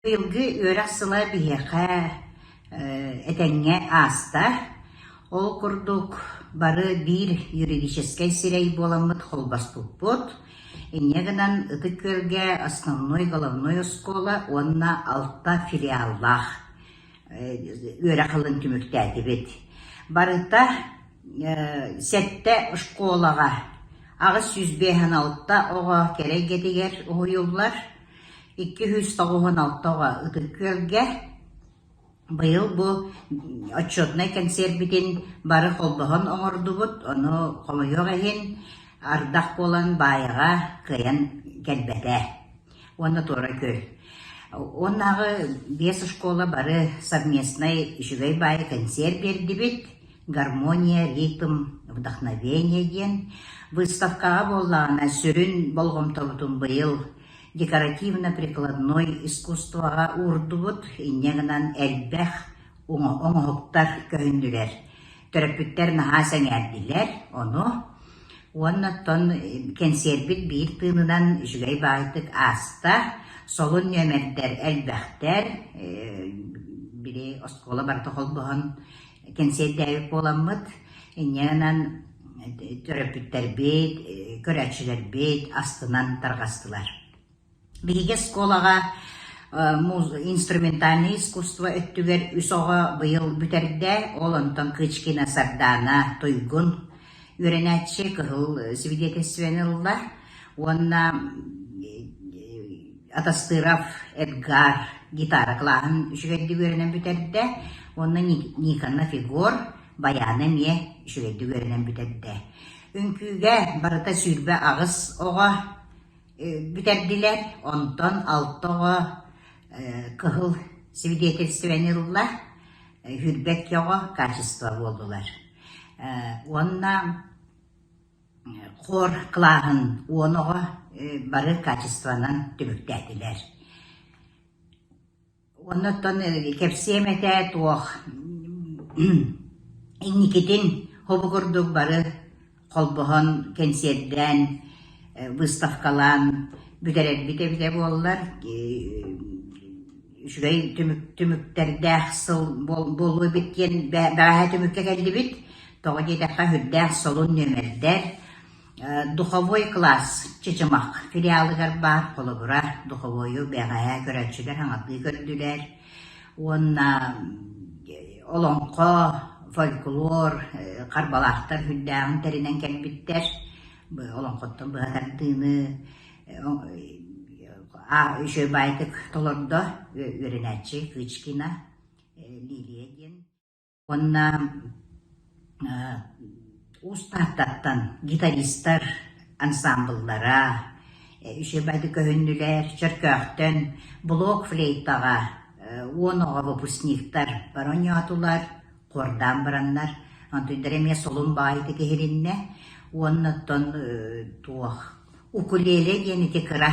Быйылгы үөрэх сыла биһиэхэ этэҥҥэ ааста. Ол курдук бары биир юридическай сирэй буоламмыт холбоспуппут. Инньэ гынан Ытык Күөлгэ основной головной оскуола уонна алта филиаллаах үөрэх ылын түмүктээтибит. Барыта сэттэ школаҕа 856 оҕо кэрэ эйгэтигэр уһуйуллар. 296 оҕо Ытык Күөлгэ. Быйыл бу отчетнай кэнсиэрбитин бары холбоһон оҥордубут, ону хомойуох иһин, ардах буолан Баайаҕа кыайан кэлбэтэ уонна Туора Күөл. Уоннааҕы биэс школа бары совместнай үчүгэй баайы кэнсиэр биэрдибит. «Гармония, ритм, вдохновение» диэн. Выставкаҕа буоллаҕына сүрүн болҕомтобутун быйыл декоративно-прикладной искусствоҕа уурдубут, инньэ гынан элбэх оҥоһуктар көһүннүлэр. Төрөппүттэр наһаа сэҥээрдилэр ону. Уонна оттон кэнсиэрбит биир тыынынан үчүгэй баайдык ааста. Солун нүөмэрдэр элбэхтэр, били оскуола барыта холбоһон кэнсиэрдээбит буоламмыт, инньэ гынан төрөппүттэрбит, көрөөччүлэрбит астынан тарҕастылар. Биһиги оскуолаҕа инструментальнай искусство өттүгэр үс оҕо быйыл бүтэрдэ. Ол онтон Кычкина Сардаана Туйгун үөрэнээччи кыһыл свидетельствоны ылла уонна Атастыров Эдгар гитара кылааһын үчүгэйдик үөрэнэн бүтэрдэ уонна Никонов Егор баяны эмиэ үчүгэйдик үөрэнэн бүтэрдэ. Үҥкүүгэ барыта 28 оҕо бүтэрдилэр, онтон алта оҕо кыһыл свидетельствоны ылла, 22 оҕо качество буоллулар. Уонна Хор кылааһын 10 оҕо бары качествонан түмүктээтилэр. Уонна оттон кэпсиэм этэ туох инникитин хобу курдук бары холбоһон кэнсиэрдээн, выставкалаан бүтэрэрбит эбитэ буоллар үчүгэй түмүктэрдээх сыл буолуо эбит диэн бэҕэһээ түмүккэ кэллибит. Тоҕо диэтэххэ, сүрдээх солун нүөмэрдэр. Духовой класс Чычымах филиалыгар баар, холобура, духовойу бэҕэһээ көрөөччүлэр хаҥатыы көрдүлэр. Уонна олоҥхо, фольклор, харбалаахтар сүрдээҕин тэринэн кэлбиттэр. Олоҥхоттон быһа тардыыны үчүгэй баайдык толордо үөрэнээччи Кычкина Лилия диэн. Уонна Уус Тааттаттан гитаристар ансаамбыллара үчүгэй баайдык көһүннүлэр. Чөркөөхтөн блок флейтаҕа 10 оҕо выпускниктар бары оонньоотулар. Куордаан бараннар, онтуйдара эмиэ солун баҕайытык иһилиннэ уонна оттон туох укулеле диэн ити кыра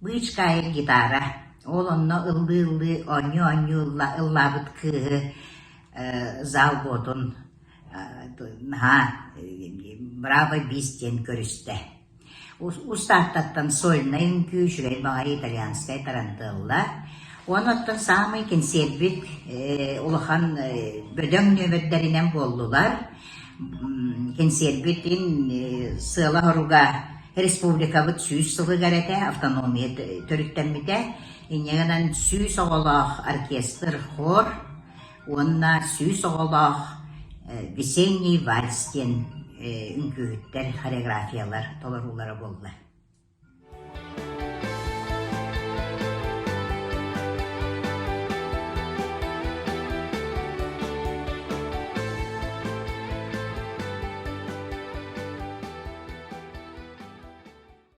быычкаайык гитара ол онно ыллыы-ыллыы оонньуу-оонньуу ыллаабыт кыыһы зал буотун наһаа браво бис диэн көрүстэ. Устааттаттан сольнай үҥкүү үчүгэй баҕайы итальянскай тарантелла. Уонна оттон саамай кэнсиэрбит улахан бөдөҥ нүөмэрдэринэн буоллулар. Кэнсиэрбитин сыала-соруга республикабыт 100 сылыгар этэ, автономия төрүттэммитэ. Инньэ гынан 100 оҕолоох оркестр, хор уонна 100 оҕолоох «Весенний вальс» диэн үҥкүүһүттэр, хореографиялар толоруулара буолла.